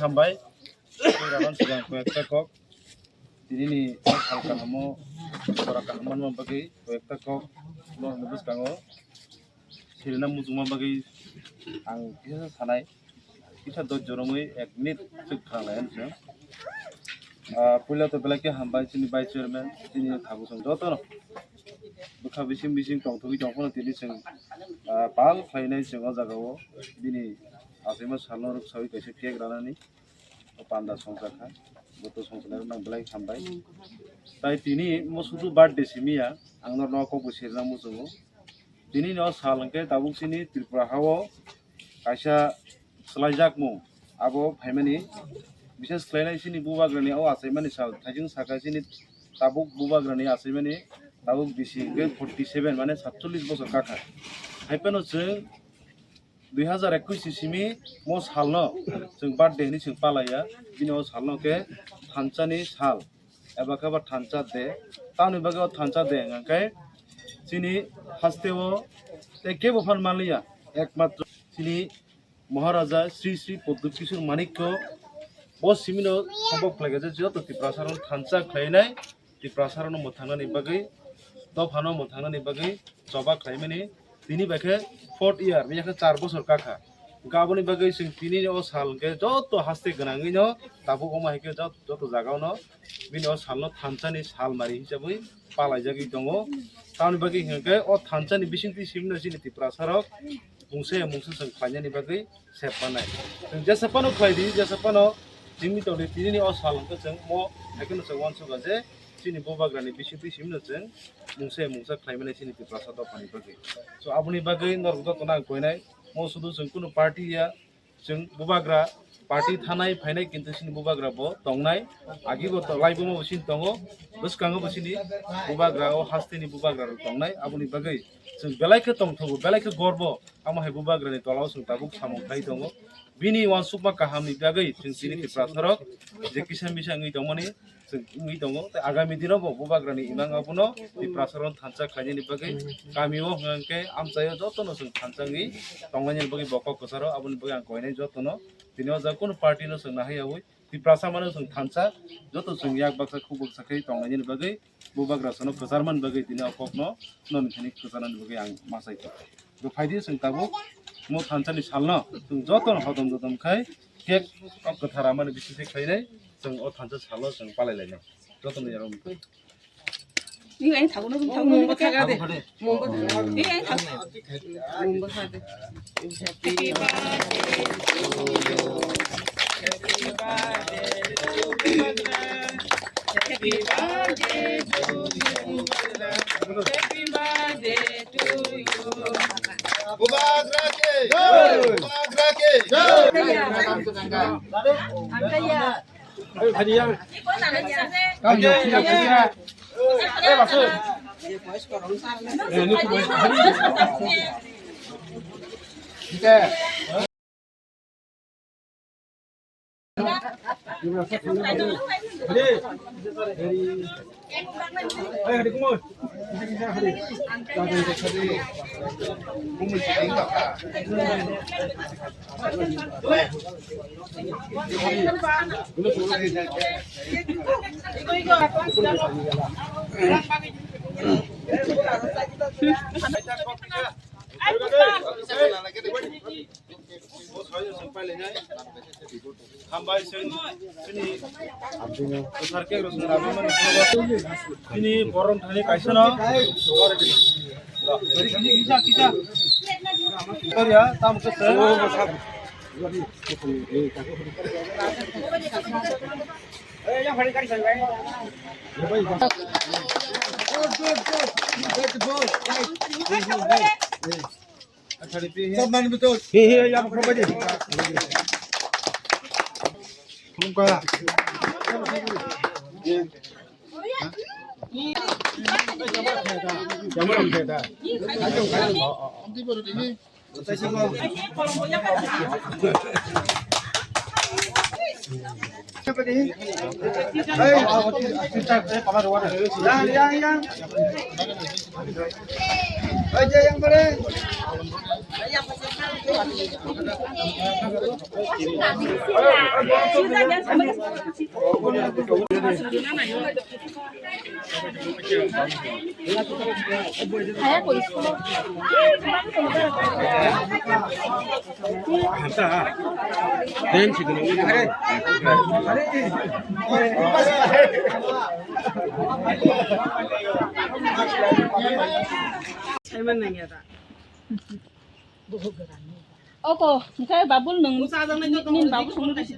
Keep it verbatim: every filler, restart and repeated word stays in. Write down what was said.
Hambai. Tei rana sigang koi ekta kok. Tini ni sal kahamo, jora kaham manma bagwi koi ekta kok norokni bwskango sirina muchungma bagwi ang kisa sanai, kisa dojjo romwi ek minute swk khanalai ang se. Ah, puila to belai khe hambai chini vice chairman, chini thabu song jotono bwkha bising bising tongthogwi tongphano tini chwng, ah, pal khlainai chwng o jaga o bini achaima salno rwksawi kaisa cake ranani. O panda songchar kha, bo to songchar nang belai hambai. Tai tini mo sudu birthday simi ya, ang norno kok bo sirna muchungo. Tini no sal hwnkhe tabuk chini Tripura hao kaisa swlaijakmung abo phaimani, bises khlainai chini bubagrani o achaimani sal, thaijwng saka chini tabuk bubagrani achaimani tabuk bisi hwnkhe forty seven, mane satchollis bosor kakha. Haiphano chwng dui hazar ekwis ni simi mo salno chwng birthday hinwi chwng palaiya, bini o salno khe thansa ni sal eba khe ba thansa de. Tamoni bagwi o thansa de hwnkhe chini haste o tei kebo phan manliya, ekmatro chini Maharaja Sri Sri Pradyut Kishore Manikya bo simino sambok khlaikha je joto Tiprasa rok thansa khlainai, Tiprasa rokno mwthangnani bagwi, dophano mwthangnani bagwi choba khlaimani tini bai khe fourth year, bini khe char bosor kakha. Hwnkhe aboni bagwi chwng tini o sal hwnkhe joto haste gwnangwino tabuk omo hai khe jot-, joto jagao no bini o salno thansani sal mari hisabwi palaijagwi tongo. Tamoni bagwi hwnkhe o thansani bisingtwi simino chini Tiprasa rok mungsa ya mungsa chwng khlainani bagwi sep manai. Chwng jesa phano khlai di, jesa phano simi tongdi, tini ni o sal hwnkhe chwng mo hai kheno chwng uansukha je chini bubagrani bisingtwi simino chwng mungsa ya mungsa khlai mani chini Tiprasa dophani bagwi. So aboni bagwi norok jotono ang koinai, mo sudu chwng kunu party ya, chwng bubagra party thanai phainai, kintu chini bubagra bo tongnai, agi bo to-, lai bo mo bo chini tongo, bwskango bo chini bubagra o hasteni bubagra rok tongnai, aboni bagwi chwng belai khe tongthogo, belai khe gorbo. Amo hai bubagrani tolao chwng tabuk samung khai tongo. Bini uansukma kahamni bagwi chwng chini Tiprasa rok je kisa misa wngwi tongmani chwng wngwi tongo. Tei agami dino bo bubagrani imang abono Tiprasa rok thansa khlainani bagwi kamio hwnkhe amchaio jotono chwng thansa wngwi tonglainani bagwi bo kok kwcharo, aboni bagwi ang koinai jotono. Tini o jaga kunu party no chwng nahai yaui Tiprasa mano chwng thansa, joto chwng yak baksa khuk baksa khe tonglainani bagwi bubagra sono kwchar man bagwi tini o kokno noni thani kwcharnani bagwi ang ma sai kha. Bo phaidi chwng tabuk mo thansani salno chwng jotono hodom dodom khai cake o kwthar amani bisingtwi khainai chwng o thansa salo chwng palai lainai jotono yarom. Ni ai thago no thago no. Mungbo thaga de. Mungbo thaga. Ni ai thago. Mungbo thaga de. Happy birthday to you. Happy birthday to you. Bubagra ki jai. Bubagra ki jai. Angkaya. Hambai chwng chini kwthar cake rok chwng labwi mani phano chini borom thani kaisa no. Kisa, kisa. Korea, tam khe chwng. He, he, yang apa dia? Belum kaya. Yang mana kita? Oko, hwnkhe Babul nwng, nini Babul songno bisi.